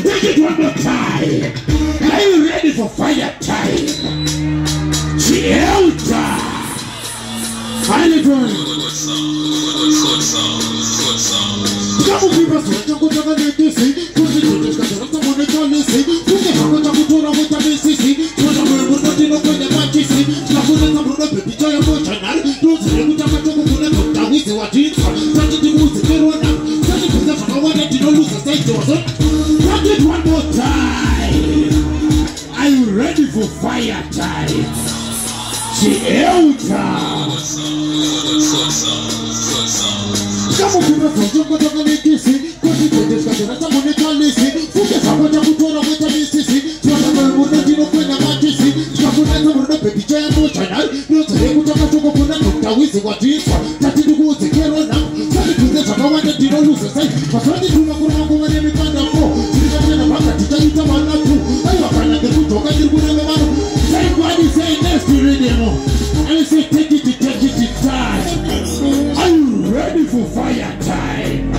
Take it one more time. Are you ready for fire time? Chielta. Hallelujah. Take it one more time. Are you ready for fire time? Chielta. And say, take it, time. Are you ready for fire time?